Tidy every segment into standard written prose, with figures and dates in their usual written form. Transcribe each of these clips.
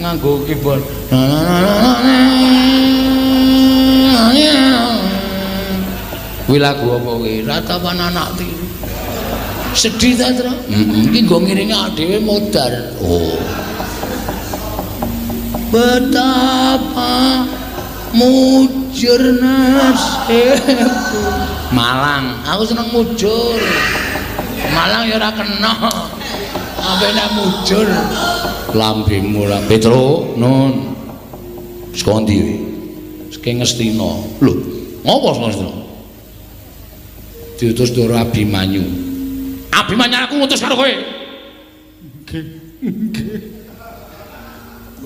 Nganggo keyboard. Kuwi lagu apa kuwi? Ratapan anak tiri. Sedih ta, Tru? Heeh, iki nggo ngiringi dhewe modar. Oh. Betapa mujur nasibku. Malang, aku seneng mujur. Malang ya ora kena. Sampe nek mujur. Lambemu lah Petro, nun. Saka ndi kowe? Saking Ngastina. Lho, ngopo saka Ngastina? Diutus Ndara Abimanyu. Abimanyu aku ngutus karo kowe. Nggih. Nggih.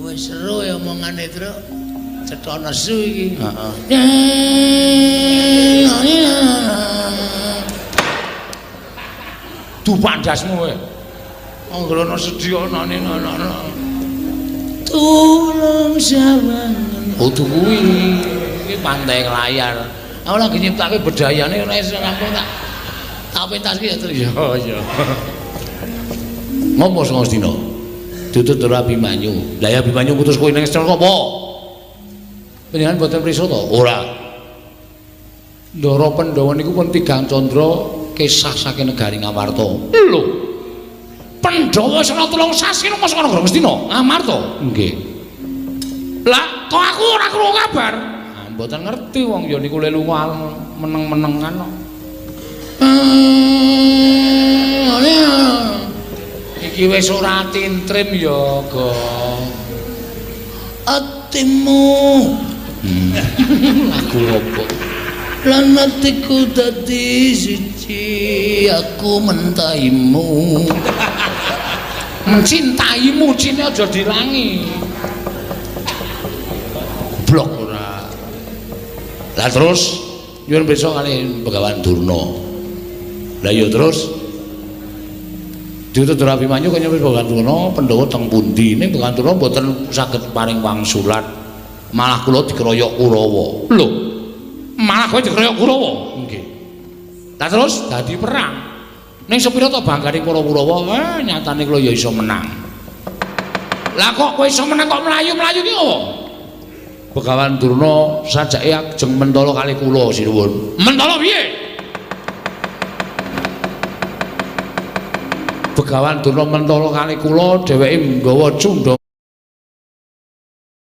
Wis seru ya omongane, Tru. Cetha nesu iki. Heeh. Dupak ndasmu kowe. Anggere ana sedih anane ngono. Tulung sawangen. Kudu kuwi. Iki pantai layar. Aku lagi nyiptake bedayane ora iso rampung tak. Tak pentas ki ya, Tru. Ya, ya. Ngopo saka Ngastina? Ditut Ndara Abimanyu. Lah ya Abimanyu putus kowe ning Ngastina apa? Panjenengan boten prisa to? Ora. Ndara Pandhawa niku pun tigang candra kesah saking negari Ngamarta. Lho. Pandhawa saka 3 sasi nang saka negara Ngastina, Ngamarta. Nggih. Lah, kok aku ora krungu kabar? Ah, mboten ngerti wong ya niku le lunga meneng-menengan kok. Iki wis ora tintrim ya, Gong. Atimu. Lagu opo? Lan atiku dadi siji, aku mentaimu. Mencintaimu cine aja dilangi. Goblok ora. Lah terus nyuwun pirsa kali Begawan Durna. Lah ya terus diutus Ndara Abimanyu kaya Begawan Durna Pandhawa teng pundi? Ning Begawan Durna mboten saged paring wangsulan. Malah kula dikeroyok Kurawa. Lho. Malah kowe dikeroyok Kurawa? Nggih. Lah terus dadi perang. Ning sepira to banggane para Kurawa, nyatane kula ya iso menang. Lah kok kowe iso menang kok mlayu-mlayu ki apa? Begawan Durna sajake ajeng mentala kali kula sinuwun. Mentala piye? Begawan Durna mentala kali kula dheweke nggawa cundha